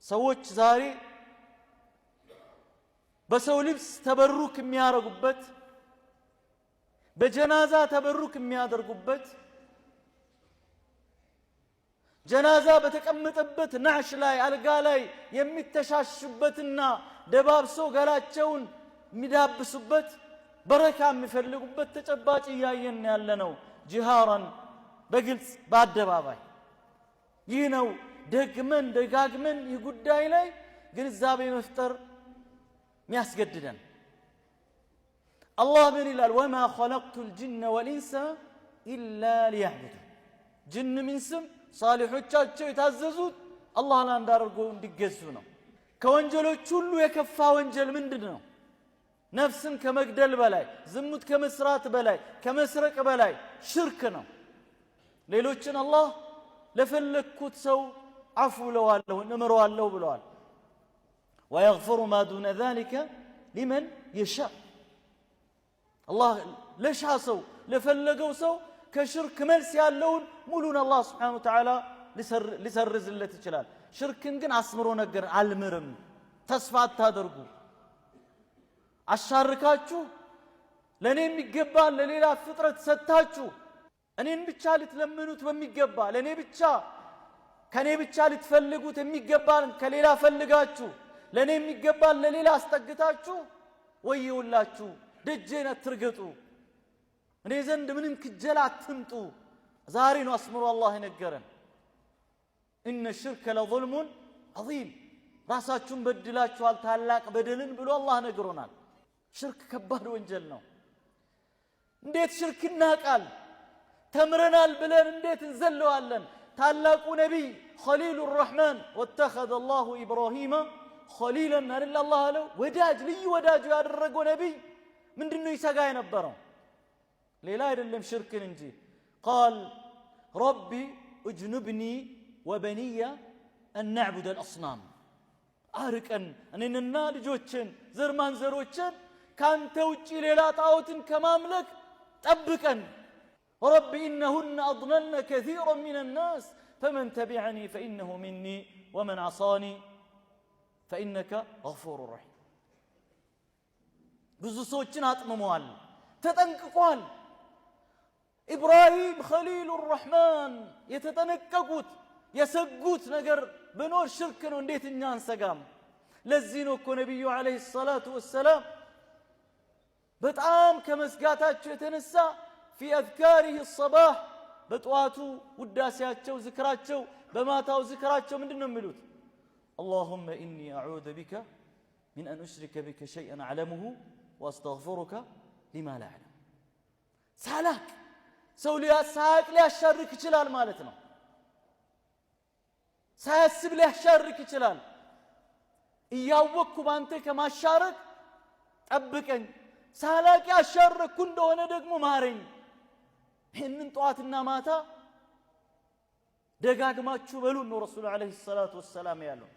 ሰዎች ዛሬ በሰው ልብስ ተበሩክ የሚያደርጉበት፣ በጀናዛ ተበሩክ የሚያደርጉበት፣ ጀናዛ በተቀመጠበት ናዕሽ ላይ፣ አልጋ ላይ የሚተሻሹበትና ደባብሶ ገላቸውን የሚዳብሱበት፣ በረካ የሚፈልጉበት ተጨባጭ እያየን ያለ ነው። جهارا በግልጽ በአደባባይ። ይህ ነው ደግመን ደጋግመን ይህ ጉዳይ ላይ ግንዛቤ መፍጠር የሚያስገድደን። አላህ ምን ይላል? وما خلقت الجن والإنس إلا ليعبدون። ጅንም ኢንስም ሳሊሖቻቸው የታዘዙት አላህን አንድ አድርጎ እንዲገዙ ነው። ከወንጀሎች ሁሉ የከፋ ወንጀል ምንድን ነው? ነፍስን ከመግደል በላይ፣ ዝሙት ከመስራት በላይ፣ ከመስረቅ በላይ ሽርክ ነው። ሌሎችን አላህ ለፈለግኩት ሰው አፉ ብለዋለሁ፣ እምረዋለሁ ብለዋል። ويغفر ما دون ذلك لمن يشاء። አላህ ለሻ ሰው፣ ለፈለገው ሰው ከሽርክ መልስ ያለውን ሙሉን አላህ سبحانه وتعالى ሊሰርዝለት ይችላል። ሽርክን ግን አስምሮ ነገር አልምርም፣ ተስፋ አታደርጉ። አሻርካችሁ ለእኔ የሚገባን ለሌላ ፍጥረት ሰጥታችሁ እኔን ብቻ ልትለምኑት በሚገባ፣ ለእኔ ብቻ ከእኔ ብቻ ልትፈልጉት የሚገባን ከሌላ ፈልጋችሁ፣ ለእኔ የሚገባን ለሌላ አስጠግታችሁ ወየውላችሁ፣ ደጄን አትርገጡ፣ እኔ ዘንድ ምንም ክጀላ አትምጡ። ዛሬ ነው አስምሮ አላህ የነገረን። إن الشرك لظلم عظيم፣ ራሳችሁን በድላችኋል ታላቅ በደልን ብሎ አላህ ነግሮናል። ሽርክ ከባድ ወንጀል ነው። እንዴት ሽርክ እናቃል? ተምረናል ብለን እንዴት እንዘለዋለን? ታላቁ ነቢይ خليل الرحمن፣ واتخذ الله إبراهيم خليلا አይደል አላህ አለው። ወዳጅ፣ ልዩ ወዳጁ ያደረገው ነቢይ ምንድን ነው ይሰጋ የነበረው? ሌላ አይደለም ሽርክን እንጂ። قال رب اجنبني وبني أن نعبد الأصنام፣ አርቀን እኔንና ልጆችን ዘር ማንዘሮችን ካንተ ውጪ ሌላ ጣዖትን ከማምለክ ጠብቀን። رب إنهن أضللن كثيرا من الناس فمن تبعني فإنه مني ومن عصاني فإنك غفور رحيم። ብዙ ሰዎችን አጥምመዋል፣ ተጠንቅቋል። ኢብራሂም خليل الرحمن የተጠነቀቁት የሰጉት ነገር ብኖር ሽርክ ነው። እንዴት እኛ አንሰጋም? ለዚህ ነው እኮ ነቢዩ عليه الصلاة والسلام በጣም ከመስጋታቸው የተነሳ في أذكاره الصباح፣ በጠዋቱ ውዳሴያቸው ዝክራቸው፣ በማታው ዝክራቸው ምንድን ነው የሚሉት? اللهم إني أعوذ بك من أن أشرك بك شيئا أعلمه وأستغفرك لما لا أعلم። ሳላቅ ሰው ሳያቅ ሊያሻርክ ይችላል ማለት ነው። ሳያስብ ሊያሻርክ ይችላል። እያወቅኩ ባንተ ከማሻረክ ጠብቀኝ፣ ሳላቅ ያሻረኩ እንደሆነ ደግሞ ማረኝ። ይህንን ጠዋትና ማታ ደጋግማችሁ በሉ ነው ረሱሉ عليه الصلاة والسلام ያለው።